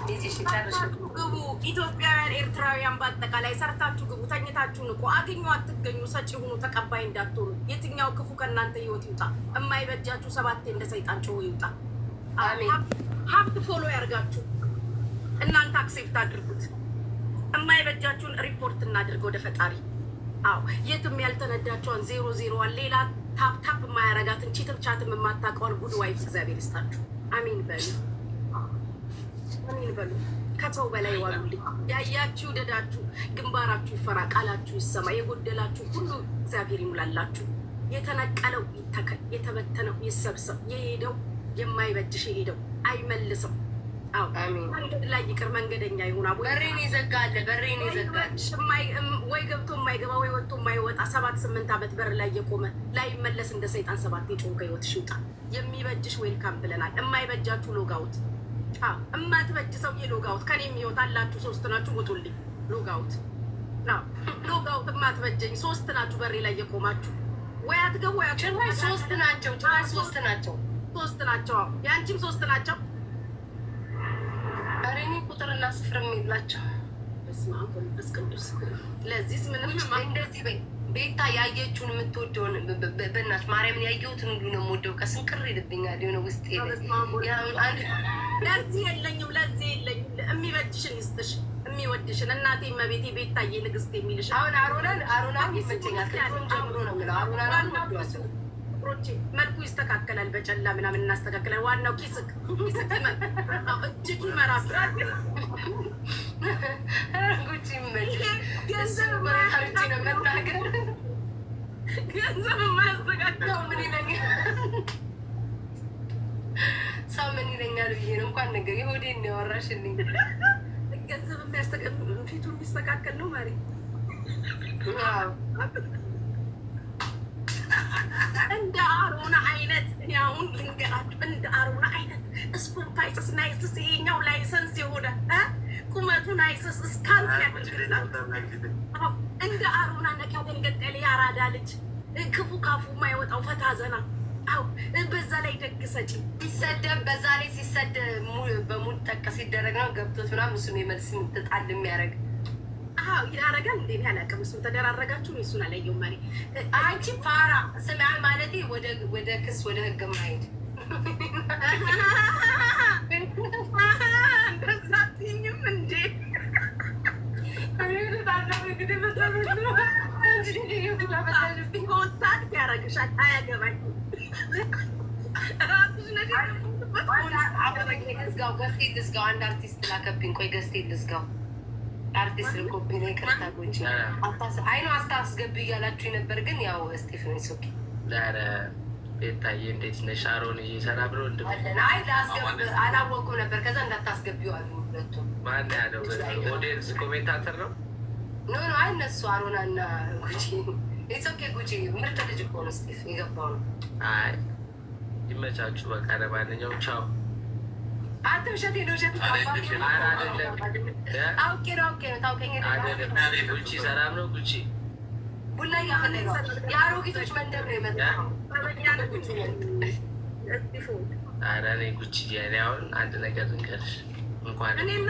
ሰርታችሁ ግቡ። ኢትዮጵያውያን፣ ኤርትራውያን በአጠቃላይ ሰርታችሁ ግቡ። ተኝታችሁ ንቁ። አግኙ አትገኙ፣ ሰጪ ሁኑ፣ ተቀባይ እንዳትሆኑ። የትኛው ክፉ ከእናንተ ህይወት ይውጣ። የማይበጃችሁ ሰባቴ እንደ ሰይጣን ጮሆ ይውጣ። አሜን። ሀብት follow ያርጋችሁ፣ እናንተ accept አድርጉት። የማይበጃችሁን ሪፖርት እናድርግ ወደ ፈጣሪ። አዎ፣ የትም ያልተነዳቸዋን ዜሮ ዜሮዋን፣ ሌላ tap tap የማያረጋትን፣ chit ም chat ም የማታውቀዋን good wife እግዚአብሔር ይስጣችሁ። አሜን በሉ፣ አሜን በሉ። ከሰው በላይ ዋሉልኝ። ያያችሁ ደዳችሁ፣ ግንባራችሁ ይፈራ፣ ቃላችሁ ይሰማ። የጎደላችሁ ሁሉ እግዚአብሔር ይሙላላችሁ። የተነቀለው ይተከል፣ የተበተነው ይሰብሰብ። የሄደው የማይበጅሽ የሄደው አይመልስም። አዎ፣ መንገድ ላይ ይቅር፣ መንገደኛ ይሁን። አቦ በሬን ይዘጋል፣ በሬን ይዘጋል። ወይ ገብቶ የማይገባ ወይ ወጥቶ የማይወጣ፣ 7-8 ዓመት በር ላይ የቆመ ላይመለስ እንደ ሰይጣን ሰባት የጮኸ ከህይወትሽ ይውጣ። የሚበጅሽ welcome ብለናል። የማይበጃችሁ log out። እማትበጅ ሰውዬ log out። ከኔ የሚወጣ አላችሁ፣ ሶስት ናችሁ፣ ውጡልኝ። Log out፣ log out። እማትበጀኝ ሶስት ናችሁ፣ በሬ ላይ የቆማችሁ ወይ አትገቡ ወይ ጭራሽ ሶስት ናቸው። ጭራሽ ሶስት ናቸው። ሶስት ናቸው። የአንቺም ሶስት ናቸው። ኧረ እኔ ቁጥርና ስፍርም የላቸው። በስመ አብ ወመንፈስ ቅዱስ። ለዚህስ ምንም እንደዚህ በይ ቤታ፣ ያየችውን የምትወደውን በእናትሽ ማርያምን፣ ያየሁትን ሁሉ ነው የምወደው። ከስንቅር ይልብኛል የሆነ ውስጤ ላይ። ለዚህ የለኝም፣ ለዚህ የለኝም። የሚበጅሽን ይስጥሽ፣ የሚወድሽን እናቴ እመቤቴ ቤታዬ ንግስት የሚልሽ። አሁን አሮናን አሮናን ይመቸኛል። ከድሮም ጀምሮ ነው የምለው አሮናን ወደዋለሁ። ፍቅሮቼ፣ መልኩ ይስተካከላል፣ በጨላ ምናምን እናስተካክላል። ዋናው ኪስክ ኪስክ እጅግ ይመራል። ጉቺ ይመችሽ። ገንዘብ ነው መናገር። ገንዘብ የማያስተካክል ሰው ምን ይለኛል? ሰው ምን ይለኛል ብዬ ነው። እንኳን ነገር የሆዴን ነው ያወራሽልኝ። ገንዘብ ፊቱ የሚስተካከል ነው ማሪ። እንደ አሮና አይነት፣ እኔ አሁን ልንገራችሁ፣ እንደ አሮና አይነት ስፖንታይስስ ናይስስ፣ ይሄኛው license የሆነ ቁመቱ ናይስስ እስካንት ያደርግላችሁ። እንደ አሮና ነካ ደንገጥ ያለ የአራዳ ልጅ፣ ክፉ ካፉ የማይወጣው፣ ፈታ ዘና። አዎ፣ በዛ ላይ ደግ ሰጪ። ሲሰደብ፣ በዛ ላይ ሲሰደብ በ mood ጠቅ ሲደረግ ነው ገብቶት ምናምን እሱን የመልስ ጣል የሚያደርግ። አዎ፣ ይዳረጋል እንዴ? እኔ አላውቅም። እሱን ተደራረጋችሁ፣ እሱን አላየሁም። ማሪ። አንቺ ፋራ ስሚ፣ ማለቴ ወደ ክስ ወደ ህግ ማሄድ። እንደዛ አትይኝም እንዴ? Contact ያደርግሻል። አያገባኝም። ራስሽ ነሽ። ልዝጋው፣ ገዝቴ ልዝጋው። አንድ አርቲስት ላከብኝ። ቆይ ገዝቴ ልዝጋው። አርቲስት ልኮብኝ ነው። ይቅርታ ጎንቺ። አይ ነው አስታስገቢ እያላችሁ ነበር፣ ግን ያው ስቴፍን okay። ኧረ ቤታዬ እንዴት ነሽ? አሮን ሰላም ነው? እንድ አይ ላስገብ አላወኩም ነበር። ከዛ እንዳታስገቢው አሉ ሁለቱም። ማን ያለው? Audience commentator ነው። No, no፣ አይ እነሱ አሮና እና ጉቺ። It's okay ጉቺ፣ ምርጥ ልጅ እኮ ነው። ስቴፍ የገባው ነው። አይ ይመቻችሁ። በቃ ለማንኛውም ቻው። አንተ ውሸቴ ነው፣ ውሸት አውቄ ነው፣ አውቄ ነው። ታውቀኝ። አይደለም ጉቺ፣ ሰላም ነው ጉቺ? ቡና እያፈለገ የአሮጊቶች መንደር ነው የመጣው። ኧረ እኔ ጉቺ፣ እኔ አሁን አንድ ነገር ልንገርሽ እንኳን እኔና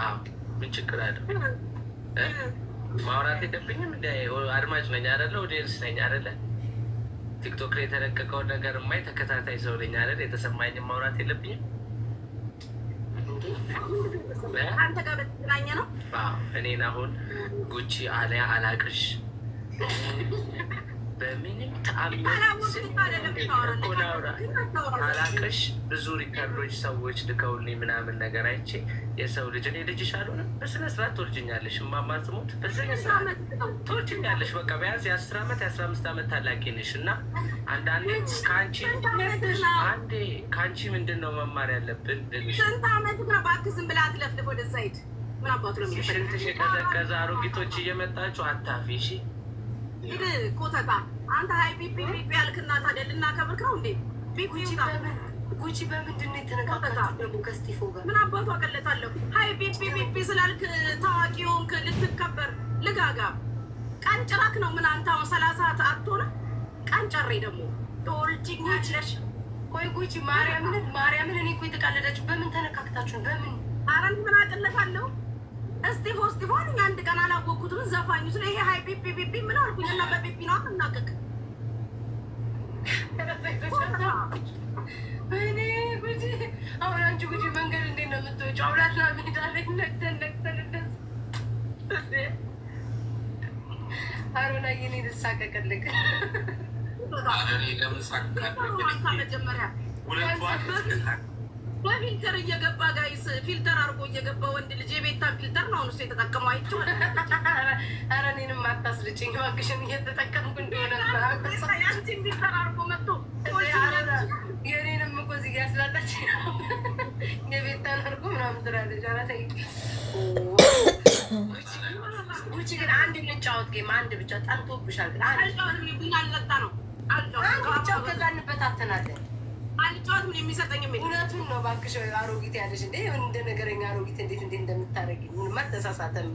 አዎ፣ ምን ችግር አለው? ማውራት የለብኝም? እንደ አድማጭ ነኝ አይደለ? Audience ነኝ አይደለ? ቲክቶክ ላይ የተለቀቀውን ነገር የማይ ተከታታይ ሰው ነኝ አይደለ? የተሰማኝን ማውራት የለብኝም? አንተ ጋር በተገናኘ ነው። እኔን አሁን ጉቺ አለያ አላቅሽ በምንም ተአምር አላቅሽ። ብዙ record ኦች ሰዎች ልከውልኝ ምናምን ነገር አይቼ የሰው ልጅ እኔ ልጅሽ አልሆንም። በስነ ስርዓት ትወልጅኛለሽ። እማማ ስሞት በስነ ስርዓት ትወልጅኛለሽ። በቃ ቢያንስ የ10 ዓመት የ15 ዓመት ታላቂ ነሽ እና አንዳንዴ ከአንቺ አንዴ ከአንቺ ምንድን ነው መማር ያለብን? ስንት ዓመት ነው? እባክህ ዝም ብለህ አትለፍልፍ። ወደዛ ሂድ። ምን አባቱ ነው? ሽንትሽ የቀዘቀዘ አሮጊቶች እየመጣችሁ አታፊ። እሺ። ሂድ ኮተታ። አንተ ሀይ ቢቢ ቢቢ ያልክና ታዲያ ልናከብርክ ነው እንዴ? ቢቢ። ጉቺ በምንድን ነው የተነካካችሁ ደግሞ ከስቲፎ ጋር? ምን አባቱ አቀለታለሁ። ሀይ ቢቢ ቢቢ ስላልክ ታዋቂ ሆንክ ልትከበር ልጋጋ ቀንጭራክ ነው። ምን አንተ አሁን 30 አትሆንም? ቀንጨሬ ደግሞ ትወልጂኛለሽ። ቆይ ጉቺ፣ ማርያምን ማርያምን፣ እኔ እኮ የተቃለዳችሁ በምን ተነካክታችሁ በምን? ኧረ እኔ ምን አቅለታለሁ? እስጢፎ እስጢፎ አሉኝ። አንድ ቀን አላወቅኩትም። ዘፋኙ ስለ ይሄ ሀይ ፒፒ ፒፒ ምን አልኩኝ እና በፒፒ ነው አናቅቅ። ወይኔ ጉጂ! አሁን አንቺ ጉጂ መንገድ እንዴት ነው የምትወጪው? አውላላ ሜዳ ላይ ነቅተን ነቅተን እንደዚህ። አሮና የኔ ልሳቀቅልክ። ኧረ እኔ ለምን ሳቅቃለሁ? አንሳ መጀመሪያ ሁለቱ በ filter እየገባ guys፣ filter አድርጎ እየገባ ወንድ ልጅ የቤታን filter ነው አሁን እሱ የተጠቀመው፣ አይቼዋለሁ። ኧረ እኔንም አታስልጭኝ እባክሽን፣ እየተጠቀምኩ እንደሆነ ያንቺን filter አድርጎ መጥቶ የእኔንም እኮ እዚህ እያስላጣች ነው። የቤታን አድርጎ ምናምን ትላለች። ኧረ ተይ ጉቺ፣ ግን አንድ እንጫወት game፣ አንድ ብቻ ጠንቶብሻል። ግን አንድ አልጫወትም፣ ቡና ልጠጣ ነው። አንድ ብቻ አልጫወትም፣ ከዛ እንበታተናለን። አልጫወትም። የሚሰጠኝ የለም። እውነቱን ነው እባክሽ። አሮጊት ያለሽ እንዴ፣ እንደ ነገረኛ አሮጊት እንዴት እንዴት እንደምታደርጊ ምንም አልተሳሳተም።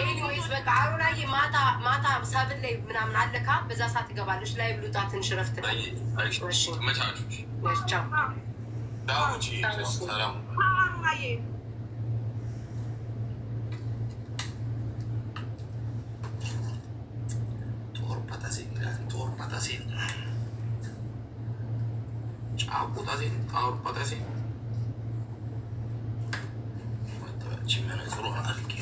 Anyways በቃ አሮናዬ ማታ ማታ 7 ላይ ምናምን አለካ፣ በዛ ሰዓት ትገባለች። ላይ ብሉጣ ትንሽ ረፍት ነው። እሺ። መቻችሁ። ቻው። ዳውቺ ሰላም። አሮናዬ። Torpatasin, torpatasin. ጫቁታሲን ታርፓታሲን። መነጽሮን አድርጌ